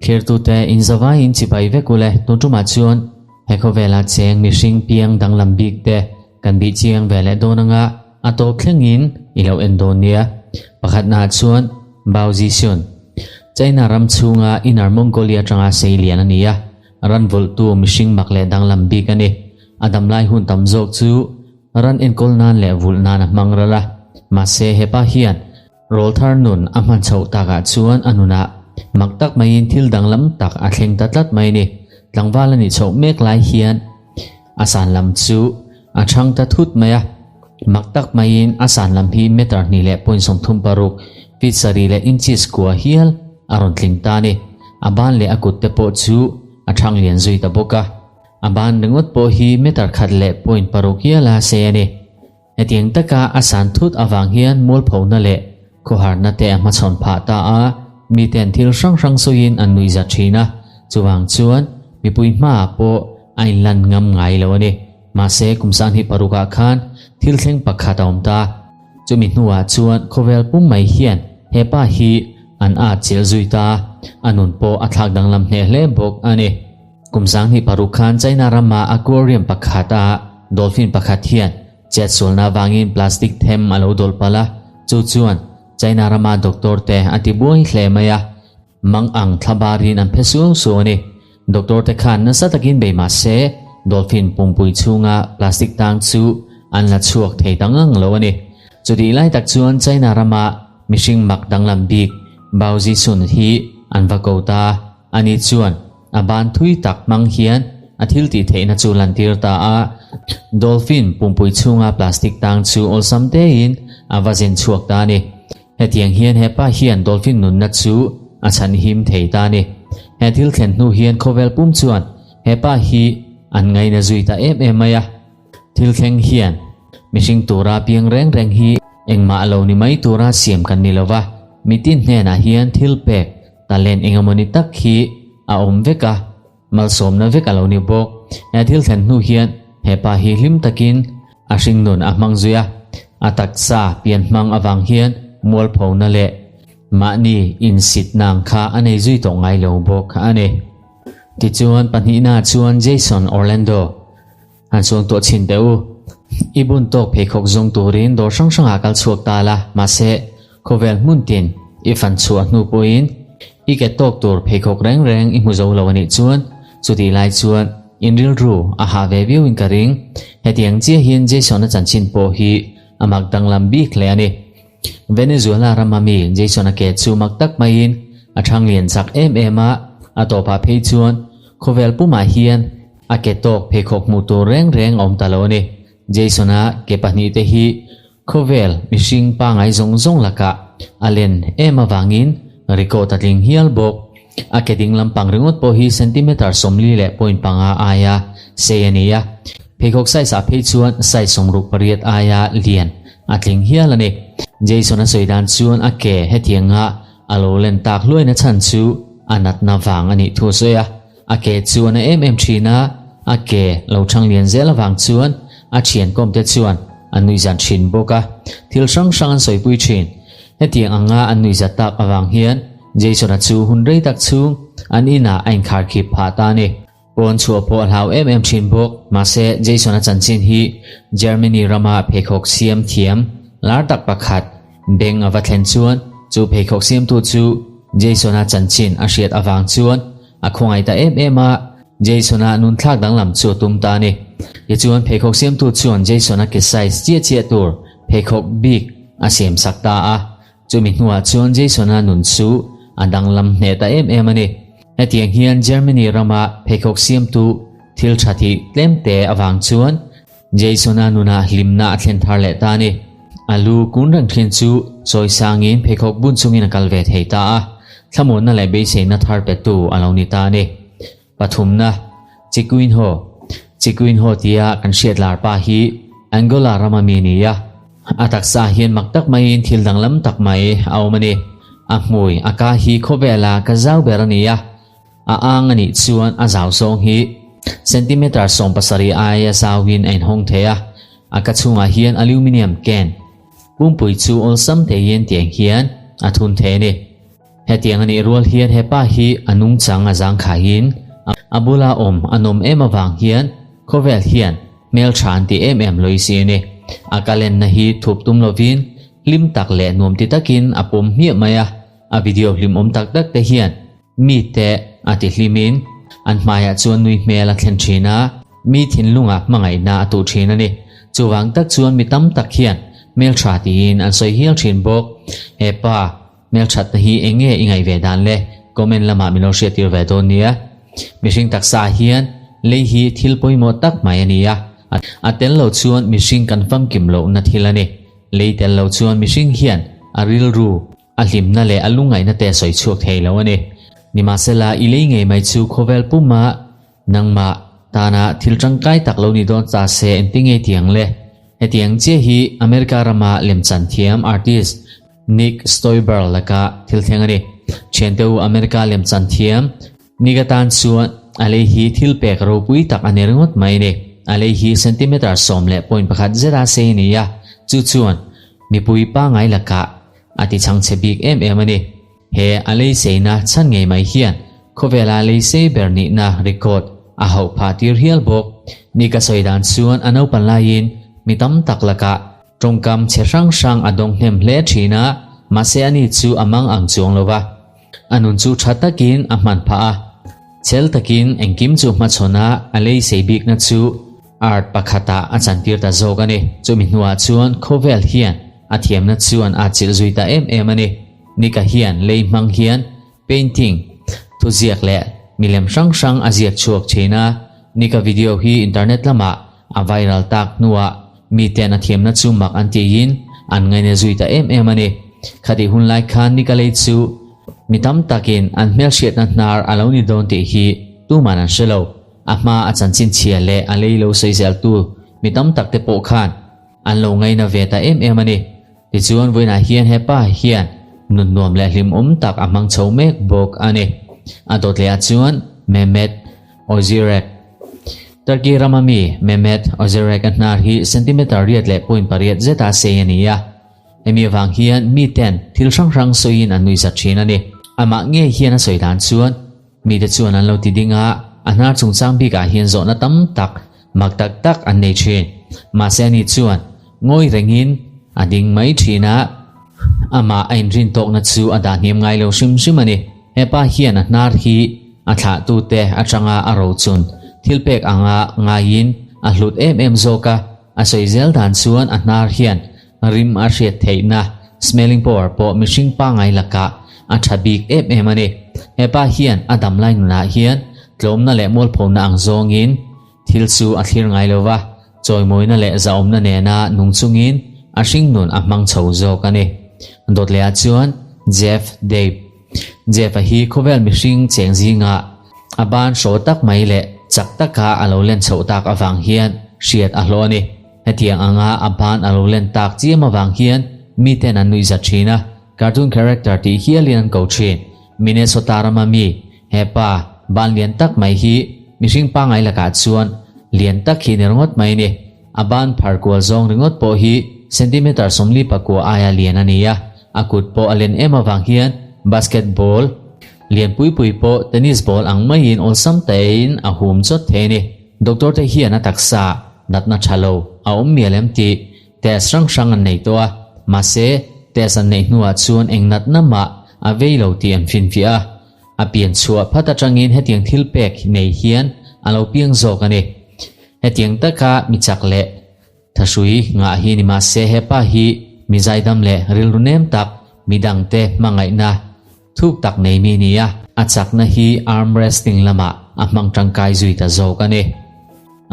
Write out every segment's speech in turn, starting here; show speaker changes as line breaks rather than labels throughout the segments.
Thirtute inzavaiin chibai vek ule tun tumah chuan he khawvela cheng mihring piang danglam bik te kan bih chiang ve leh dawn anga a tawp thlengin i lo en dawn nia. Pakhatnaah chuan Bao Zixun, China ram chhunga Inner Mongolia atanga sei lian a ni a, ran vulhtu mihring mak leh danglam bik a ni. A damlai hun tam zawk chu ran enkawl nan leh vulh nan a hmang ral a, mahse hepa hian Rawlthar nun a hman chhoh takah chuan a nunah mak tak maiin thil danglam tak a thleng ta tlat mai ni. Tlangval a nih chhoh mek lai hian a san lam chu a chhang ta thut mai a. Mak tak maiin a san lam hi meter hnih leh point 36, feet sarih leh inches kua hial a rawn tling ta a ni. A ban leh a kut te pawh chu a chhang lian zui ta bawk a. A ban ringawt pawh hi meter khat leh point paruk hial a sei a ni. Hetiang taka a san thut avang hian mualphona leh khawharna te a hmachhawn phah ta a, miten thil hrang hrang sawiin an nuihzat thin a, chuvang chuan mipui hmaah pawh a inlan ngam ngai lo a ni. Mahse, kum sanghnih parukah khan thil thleng pakhat a awm ta. Chumi hnuah chuan khawvel pum mai hian he pa hi an at chilh zui ta, a nun pawh a thlak danglam hneh hle bawk a ni. Kum 2006 khan China rama aquarium pakhata dolphin pakhat hian chetsualna avangin plastic them a lo dawlh palh a, chu chuan China rama doctor te a ti buai hle mai a, mang ang thla barin an phe suau suau a ni. Doctor te khan nasa takin bei mah se dolphin pumpui chhunga plastic tang chu an la chhuak thei ta ngang lo a ni. Chutih lai tak chuan China rama mihring mak danglam bik Bao Zixun hi an va ko ta a, ani chuan A ban thui tak hmang hian a thil tih theihna chu lantir ta a, dolphin pumpui chhunga plastic tang chu awlsam tein a va zen chhuak ta a ni. Hetiang hian hepa hian dolphin nunna chu a chhan him thei ta a ni. He thil thlen hnu hian khawvel pum chuan hepa hi an ngaina zui ta em em mai a. Thil thleng hian mihring tura piang reng reng hi engmah lo ni mai tura siam kan ni lova, mitin hnenah hian thil pek Talent engemawni tak hi a awm vek a, malsawmna vek a lo ni bawk. He thil thlen hnu hian he pa hi hlim takin a hringnun a hmang zui a, a taksa pian hmang avang hian mualphona leh mahni insit nang kha a nei zui tawh ngai lo bawk a ni. Tichuan pahnihna chuan Jason Orlando Han suang tawh chhin teh u. I bun tawk pheikhawk zawng turin dawr hrang hrangah kal chhuak ta la, mahse, khawvel hmun tin i fan chhuah hnu pawhin i ke tawk tur pheikhawk reng reng i hmu zo lo a nih chuan chutih lai chuan in rilru a hah ve viauin ka ring. Hetiang chiahin Jason-a chanchin pawh hi a mak danglam bik hle a ni. Venezuela rama mi Jason-a ke chu mak tak maiin a thang lian chak em em a, a tawpah phei chuan khawvel pumah hian A ke tawk pheikhawk hmuh tur reng reng a awm ta lo a ni. Jason-a ke pahnihte hi khawvel mihring pangai zawng zawng lakah a len em avangin record a tling hial bawk. A ke ding lampang ringawt pawh hi centimeter 40.5 aia sei a ni a, pheikhawk size ah phei chuan size 68 aia lian a tling hial a ni. Jason-a sawi dan chuan a ke hetianga a lo len tak hluaina chhan chu a natna vang a nih thu a sawi a. A ke chu a na em em thin a, a ke lo thang lian zel avang chuan a thian kawmte chuan an nuihzat thin bawk a, thil hrang hrang an sawipui thin. Hetiang anga an nuihzat tak avang hian Jason-a chu hun rei tak chhung an inah a inkharkhip phah ta a ni. Pawn chhuah pawh a hlau em em thin bawk. Mahse, Jason-a chanchin hi Germany rama pheikhawk siam thiam lar tak pakhat beng a va thlen chuan chu pheikhawk siamtu chu Jason-a chanchin a hriat avang chuan A khawngaih ta em em a, Jason-a nun thlak danglam chu a tum ta a ni. Tichuan pheikhawk siamtu chuan Jason-a ke size chiah chiah tur pheikhawk bik a siam sak ta a. Chumi hnuah chuan Jason-a nun chu a danglam hneh ta em em a ni. Hetiang hian Germany rama pheikhawk siamtu thil tha thih tlemte avang chuan Jason-a nunah hlimna a thlen thar leh ta a ni. A lu kun reng thin chu chawi sangin pheikhawk bun chungin a kal ve thei ta a, thlamuanna leh beiseina thar petu a lo ni ta a ni. Pathumna, Chiquinho Chiquinho tia kan hriat lar pa hi Angola rama mi a ni a, a taksa hian mak tak maiin thil danglam tak mai a awm a ni. A hmui, a ka hi khawvela ka zau ber a ni a, A ang a nih chuan a zau zawng hi centimeter 17 aia zauin a inhawng thei a, a ka chhungah hian aluminium can pumpui chu awlsam theiin tiang hian a thun thei a ni. Hetiang a nih rual hian he pa hi a nungchang a zangkhaiin a bula awm a nawm em avang hian khawvel hian hmeltha an ti em em lawih si a ni. A kalenna hi thup tum lovin hlim tak leh nuam ti takin a pawm hmiah mai a, a video hlimawm tak tak te hian mite a ti hlimin an hmaiah chuan nui hmel a thlen thin a, mi thinlunga hmangaihna a tuh thin a ni. Chuvang tak chuan mi tam tak hian hmeltha tiin an sawi hial thin bawk. He pa Hmelthatna hi eng nge i ngaih ve dan le? Comment lamah min lo hriattir ve dawn nia. Mihring taksa ah hian lei hi thil pawimawh tak mai a ni a, a tel lo chuan mihring kan famkim lohna thil a ni. Lei tel lo chuan mihring hian a rilru, a hlimna leh a lungngaihna te sawi chhuak thei lo a ni. Nimahsela i lei ngei mai chu khawvel puma Nangmah tana thil tangkai tak lo ni dawn ta se engti ngei tiang le? Hetiang chiah hi America rama lemchan thiam artist Nick Stoiber laka thil thleng a ni. Thiante u America lemchan thiam Nick atan chuan a lei hi thil pek ropui tak a ni ringawt mai a ni. A lei hi centimeter 10.1 zeta sei a ni a, chu chuan mipui pangngai lakah a ti chhangchhe bik em em a ni. He a lei seina chhan ngei mai hian khawvela lei sei ber nihna record a hauh phah tir hial bawk. Ni ka sawi dan chuan a naupan laiin mi tam tak lakah tawngkam chhe hrang hrang a dawng hnem hle thin a, mahse ani chu a mang ang chuang lo va. A nun chu tha takin a hman phah a, chel takin engkim chu hmachhawn a a lei sei bikna chu Art pakhatah a chantir ta zawk a ni. Chumi hnuah chuan khawvel hian a thiamna chuan a chilh zui ta em em a ni. Nika hian lei hmang hian painting, thuziak leh milem hrang hrang a ziak chhuak thin a. Nika video hi internet lamah a viral tak hnuah miten a thiamna chu mak an tiin an ngaina zui ta em em a ni. Khatih hun lai khan Nika lei chu mi tam takin an hmelhriatna hnar a lo ni dawn tih hi tuman an hre lo. A hma a chanchin chhia leh a lei lo sawi zeltu mi tam tak te pawh khan an lo ngaina ve ta em em a ni. Tichuan vawiinah hian hepa hian nun nuam leh hlimawm tak a hmang chho mek bawk a ni. A dawt leh ah chuan Mehmet Ozirek. Turkey rama mi Mehmet Ozirek a hnar hi centimeter 8.8 zeta sei a ni a. Hemi avang hian miten thil hrang hrang sawiin an nuihzat thin a ni. Amah ngei hian a sawi dan chuan Mite chuan an lo ti ding a, a hnar chungchang bikah hian zawhna tam tak, mak tak tak an nei thin. Mahse ani chuan ngawi rengin a ding mai thin a, amah a inrin tawkna chu a dah hniam ngai lo hrim hrim a ni. Hepa hian a hnar hi a thlahtute atanga a rochun thil pek anga ngaiin a hlut em em zawk a, a sawi zel dan chuan a hnar hian Rim a hriat theihna, smelling power, pawh mihring pangngai lakah a tha bik em em a ni. Hepa hian a damlai nunah hian tlawmna leh mualphona ang zawngin thil chu a thlir ngai lo va, chawimawina leh zahawmna nena nung chungin a hringnun a hmang chho zawk a ni. Dawt lehah chuan Jeff Dave. Jeff-a hi khawvel mihring cheng zingah a ban hraw tak mai leh chak taka a lo len chhoh tak avang hian hriat a hlawh a ni. Hetiang anga a ban a lo len tak chiam avang hian miten an nuihzat thin a, cartoon character tih hialin an ko thin. Minnesota rama mi, hepa ban lian tak mai hi mihring pangngai lakah chuan lian tak hi ni ringawt mai a ni. A ban phar kual zawng ringawt pawh hi centimeter 44 aia lian a ni a, a kut pawh a len em avang hian basketball lian pui pui pawh tennis ball ang maiin awlsam tahin a hum chawt thei a ni. Doctor te hian a taksa natna tha lo a awm mial em tih test hrang hrang an nei tawh a, mahse test an neih hnuah chuan eng natna mah a vei lo tih an finfiah a. A pian chhuah phat atangin hetiang thil pek nei hian a lo piang zawk a ni. Hetiang taka mi chak leh thahrui ngah hi ni mahse hepa hi mi zaidam leh rilru nem tak midangte hmangaihna Thuk tak nei mi nia, a chakna hi arm wrestling lamah a hmang tangkai zui ta zawk a ni.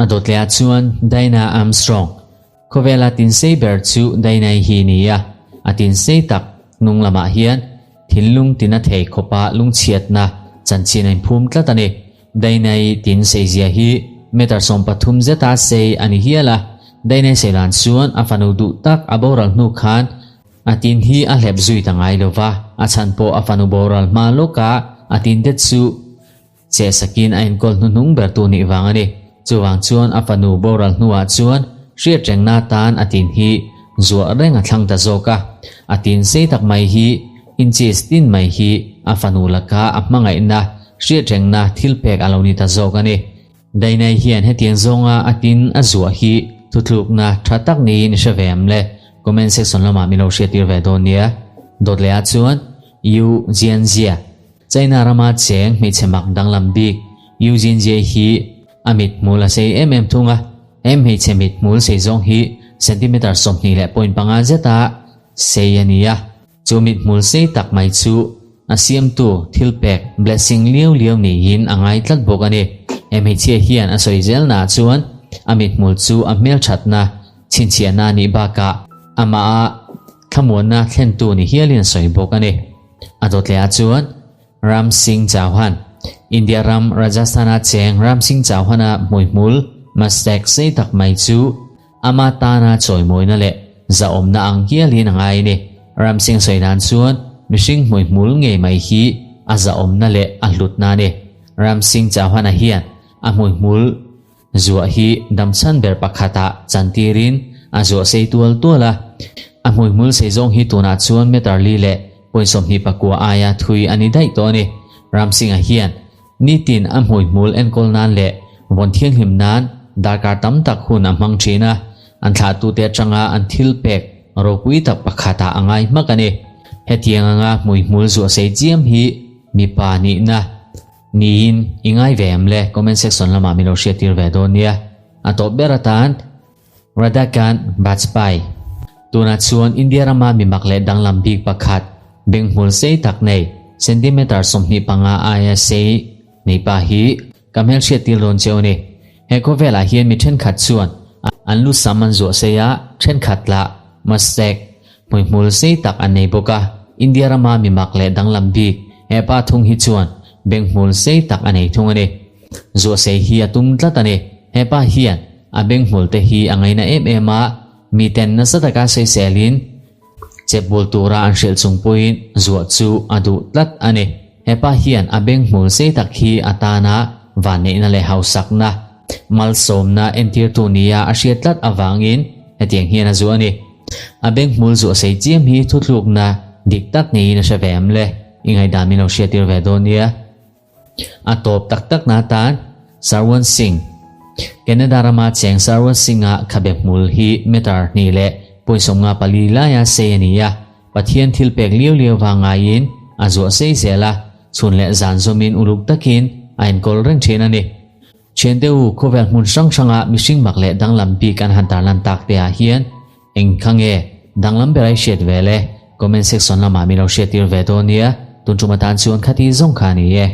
A dawt leh ah chuan Dinah Armstrong, khawvela tinsei ber chu Dinah-i hi nia, a tinsei tak hnung lamah hian thinlung tina thei khawpa lungchhiatna chanchin a inphum tlat a ni. Dinah-i tinsei zia hi meter 13 zeta sei a ni hial a, Dinah-i sei dan chuan a fanu duh tak a boral hnu khan A tin hi a hlep zui ta ngai lo va, a chhan pawh a fanu boral hma lawka a tin te chu che sakin a enkawl hnuhnung ber tu nih vang a ni. Chuvang chuan a fanu boral hnuah chuan hriat rengna tan a tin hi zuah reng a thlang ta zawk a. A tin sei tak mai hi Inches tin mai hi a fanu laka a hmangaihna, hriatrengna thilpek a lo ni ta zawk a ni. Dainai hian hetiang zawnga a tin a zuah hi thutlukna tha tak niin i hre ve em le? Comment section lamah min lo hriattir ve dawn nia. Dawt leh ah chuan Yu Jianjie, China rama cheng hmeichhe mak danglam bik Yu Jianjie hi a mithmul a sei em em thung a, he hmeichhe mithmul sei zawng hi centimeter 20.5 zeta sei a ni a. Chu mithmul sei tak mai chu a siamtu thilpek blessing liau liau niin a ngai tlat bawk a ni. He hmeichhia hian a sawi zelnaah chuan a mithmul chu a hmelthatna chhinchhiahna a nih bakah amaha thlamuanna thlentu ni hialin a sawi bawk a ni. A dawtleah chuan Ram Singh Chauhan, India ram Rajasthan-a cheng Ram Singh Chauhan-a hmuihmul mustake sei tak mai chu Ama tana chawimawina leh zahawmna ang hialin a ngai a ni. Ramsing sawi dan chuan mihring hmuihmul ngei mai hi a zahawmna leh a hlutna a ni. Ramsing Chauhana hian a hmuihmul zuah hi damchhan ber pakhatah chantirin a zuah sei tual tual a. A hmuihmul sei zawng hi tunah chuan meter li leh point 29 aia thui a ni daih tawh a ni. Ramsingha hian Nitin a hmuihmul enkawl nan leh vawn thianghlim nan darkar tam tak hun a hmang thin a, an thlahtute atanga an thil pek ropui tak pakhatah a ngai hmak a ni. Hetiang anga hmuihmul zuah sei chiam hi mipa nihna niin i ngai ve em le? Comment section lamah min lo hriattir ve dawn nia. A tawp ber atan Radhakant Bajpai. Tunah chuan India rama mi mak leh danglam bik pakhat, benghmul sei tak nei, centimeter 25 aia sei nei pa hi ka hmelhriat tir dawn cheu a ni. He khawvelah hian mi thenkhat chuan an lu sam an zuah sei a, thenkhat lah mustake, hmuihmul sei tak an nei bawk a. India rama mi mak leh danglam bik he pa thung hi chuan benghmul sei tak a nei thung a ni. Zuah sei hi a tum tlat a ni. He pa hian A benghmul te hi a ngaina em em a, miten nasa taka sawiselin chepbul tura an hrilh chung pawhin zuah chu a duh tlat a ni. Hepa hian a benghmul sei tak hi a tana vanneihna leh hausakna, malsawmna entirtu nia a hriat tlat avangin hetiang hian a zuah a ni. A benghmul zuah sei chiam hi thutlukna dik tak niin a hre ve em le? I ngaihdan min lo hriattir ve dawn nia. A tawp tak tak na atan Sarwan Singh, Canada rama cheng Sarwan Singh-a khabe hmul hi meter 2.54 laia sei a ni a, Pathian thil pek liau liau vang ngaiin a zuah sei zel a, chhun leh zan zawmin uluk takin a enkawl reng thin a ni. Thiante u, khawvel hmun hrang hranga mihring mak leh danglam bik an han tarlan tak te ah hian Eng kha nge danglam ber ai hriat ve le? Comment section lamah min lo hriattir ve dawn nia, tun tum atan chuan khati zawng kha a ni e.